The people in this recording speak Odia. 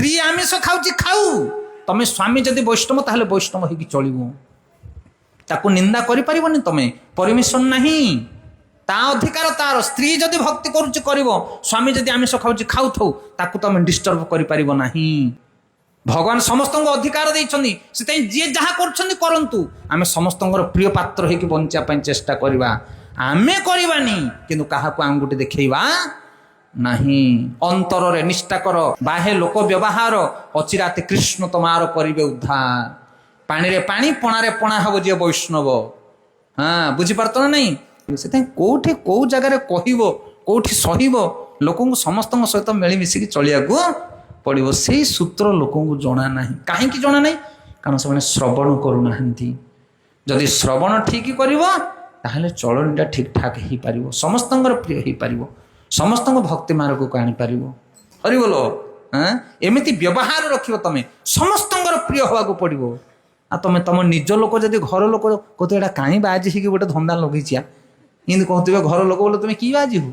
ସ୍ତ୍ରୀ ଆମିଷ ଖାଉଛି ଖାଉ, ତମେ ସ୍ୱାମୀ ଯଦି ବୈଷ୍ଣବ ତାହେଲେ ବୈଷ୍ଣବ ହେଇକି ଚଳିବ। ତାକୁ ନିନ୍ଦା କରିପାରିବନି ତମେ, ପରମିଶନ ନାହିଁ, ତା ଅଧିକାର ତାର। ସ୍ତ୍ରୀ ଯଦି ଭକ୍ତି କରୁଛି କରିବ, ସ୍ୱାମୀ ଯଦି ଆମିଷ ଖାଉଛି ଖାଉଥାଉ, ତାକୁ ତମେ ଡିଷ୍ଟର୍ବ କରିପାରିବ ନାହିଁ। ଭଗବାନ ସମସ୍ତଙ୍କୁ ଅଧିକାର ଦେଇଛନ୍ତି, ସେଥିପାଇଁ ଯିଏ ଯାହା କରୁଛନ୍ତି କରନ୍ତୁ, ଆମେ ସମସ୍ତଙ୍କର ପ୍ରିୟ ପାତ୍ର ହେଇକି ବଞ୍ଚିବା ପାଇଁ ଚେଷ୍ଟା କରିବା। ଆମେ କରିବାନି, କିନ୍ତୁ କାହାକୁ ଆଙ୍ଗୁଠି ଦେଖେଇବା ନାହିଁ। ଅନ୍ତରରେ ନିଷ୍ଠା କର, ବାହେ ଲୋକ ବ୍ୟବହାର, ଅଚିରାତେ କୃଷ୍ଣ ତମାର କରିବେ ଉଦ୍ଧାର। ପାଣିରେ ପାଣି, ପଣାରେ ପଣା ହବ ଯିଏ ବୈଷ୍ଣବ। ହଁ, ବୁଝିପାରୁଛ ନା ନାଇଁ? ସେଥିପାଇଁ କୋଉଠି କୋଉ ଜାଗାରେ କହିବ, କୋଉଠି ସହିବ, ଲୋକଙ୍କୁ ସମସ୍ତଙ୍କ ସହିତ ମିଳିମିଶିକି ଚଳିବାକୁ ପଡ଼ିବ। ସେଇ ସୂତ୍ର ଲୋକଙ୍କୁ ଜଣା ନାହିଁ। କାହିଁକି ଜଣା ନାହିଁ? କାରଣ ସେମାନେ ଶ୍ରବଣ କରୁନାହାନ୍ତି। ଯଦି ଶ୍ରବଣ ଠିକ କରିବ ତାହେଲେ ଚଳଣିଟା ଠିକ୍ ଠାକ୍ ହେଇପାରିବ, ସମସ୍ତଙ୍କର ପ୍ରିୟ ହେଇପାରିବ, ସମସ୍ତଙ୍କ ଭକ୍ତି ମାର୍ଗକୁ ଆଣିପାରିବ। ହରି ବୋଲ। ହଁ, ଏମିତି ବ୍ୟବହାର ରଖିବ ତମେ, ସମସ୍ତଙ୍କର ପ୍ରିୟ ହେବାକୁ ପଡ଼ିବ। ଆଉ ତମେ ତମ ନିଜ ଲୋକ ଯଦି ଘର ଲୋକ କହୁଥିବେ ଏଇଟା କାହିଁ ବାଜି ହେଇକି ଗୋଟେ ଧନ୍ଦା ଲଗେଇଛି, ଏମିତି କହୁଥିବେ ଘର ଲୋକ ବୋଲେ ତୁମେ କି ବାଜି ହଉ?